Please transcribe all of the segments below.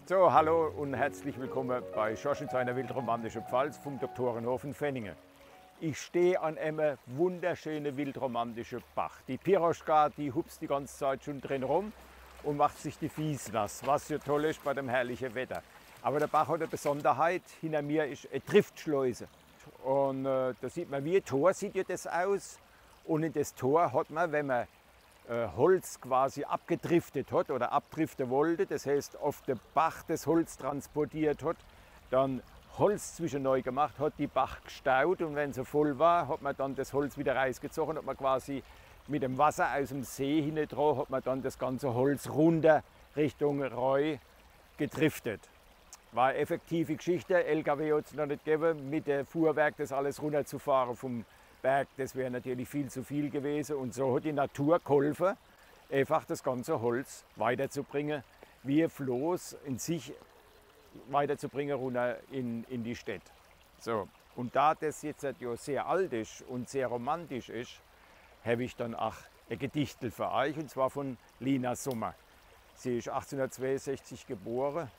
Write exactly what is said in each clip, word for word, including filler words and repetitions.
So, hallo und herzlich willkommen bei Schorsch in seiner wildromantischen Palz vom Doktorenhof in Venningen. Ich stehe an einem wunderschönen wildromantischen Bach. Die Piroschka, die hupst die ganze Zeit schon drin rum und macht sich die Füße nass, was ja toll ist bei dem herrlichen Wetter. Aber der Bach hat eine Besonderheit. Hinter mir ist eine Triftschleuse. Und äh, da sieht man, wie ein Tor sieht ja das aus. Und in das Tor hat man, wenn man äh, Holz quasi abgetriftet hat oder abtriften wollte, das heißt, auf dem Bach das Holz transportiert hat, dann Holz zwischenei gemacht, hat die Bach gestaut und wenn sie voll war, hat man dann das Holz wieder rausgezogen, hat man quasi mit dem Wasser aus dem See hinne dran, hat man dann das ganze Holz runter Richtung Rhoi getriftet. War eine effektive Geschichte, L K W hat es noch nicht gegeben, mit dem Fuhrwerk das alles runterzufahren vom Berg, das wäre natürlich viel zu viel gewesen. Und so hat die Natur geholfen, einfach das ganze Holz weiterzubringen, wie ein Floß in sich weiterzubringen, runter in, in die Stadt. So. Und da das jetzt halt ja sehr alt ist und sehr romantisch ist, habe ich dann auch ein Gedichtel für euch, und zwar von Lina Sommer. Sie ist achtzehnhundertzweiundsechzig geboren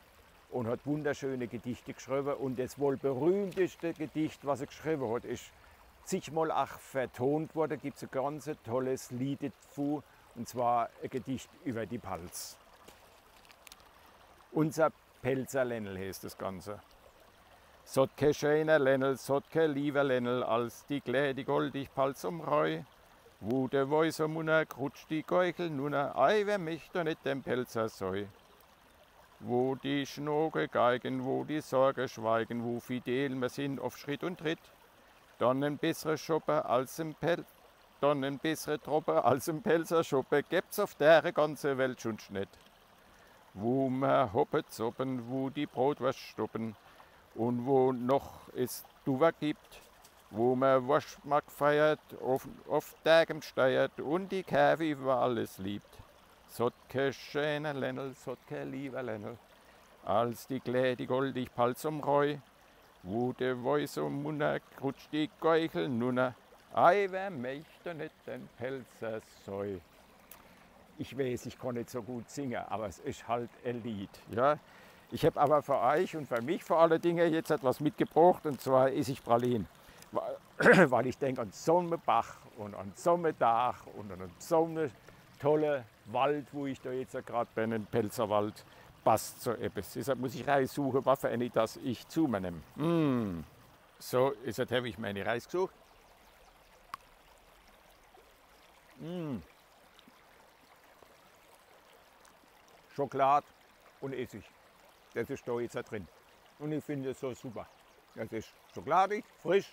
und hat wunderschöne Gedichte geschrieben. Und das wohl berühmteste Gedicht, was sie geschrieben hat, ist zigmal auch vertont worden. Gibt es ein ganz tolles Lied dazu, und zwar ein Gedicht über die Palz. Unser Pälzer Lännel heißt das Ganze. Sot ke scheener Lännel, sot ke liewer Lännel, als die klee, die goldig Palz um Rhoi, wo de Woi so munner krutscht die Gäuchel nunner, ei, wer mecht do net dem Pälzer sei. Wo die Schnoke geigen, wo die Sorge schweigen, wo fidel mer sin auf Schritt und Tritt, dann en bessere Schoppe als em Pälz, dann en bessere Troppe als em Pälzer Schoppe gebt's auf dere ganze Welt schunsch net. Wo mer Hoppe zoppen, wo die Brotworscht stoppen und wo noch es Duwer gibt, wo mer Worschtmarkt feiert, auf, auf Dagem steiert und die Käf über alles liebt. Sot ke scheener Lännel, sot ke liewer Lännel, als die klee, die goldig Palz um Rhoi, wo de Woi so munner krutscht die Gäuchel nunner, ei, wer mecht do net den Pälzer sei. Ich weiß, ich kann nicht so gut singen, aber es ist halt ein Lied. Ja? Ich habe aber für euch und für mich vor allen Dingen jetzt etwas mitgebracht, und zwar Essigpralinen. Wa-, weil ich denke, an so einem Bach und an so einem Tag und an so einem tollen Wald, wo ich da jetzt gerade bin, im Pälzerwald, passt so etwas. Deshalb muss ich raussuchen, was für eine, dass ich zu mir nehme. Mm. So, jetzt habe ich meine rausgesucht. Mm. Schokolade und Essig. Das ist da jetzt da drin. Und ich finde es so super. Das ist schokoladig, frisch,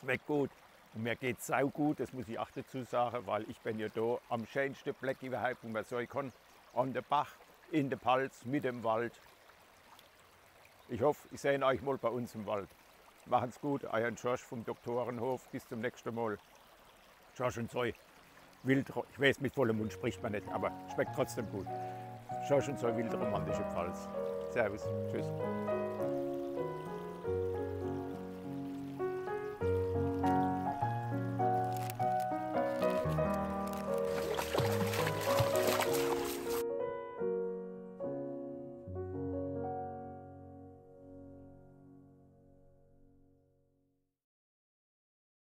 schmeckt gut. Und mir geht's saugut, das muss ich auch dazu sagen, weil ich bin ja da am schönsten Fleck überhaupt, wo man sein kann. An der Bach, in der Palz, mit dem Wald. Ich hoffe, ich sehe euch mal bei uns im Wald. Machen's gut, euer Schorsch vom Doktorenhof. Bis zum nächsten Mal. Schorsch und Soi. Wild, ich weiß, mit vollem Mund spricht man nicht, aber schmeckt trotzdem gut. Schorsch und Soi, wildromantische Palz. Servus, tschüss.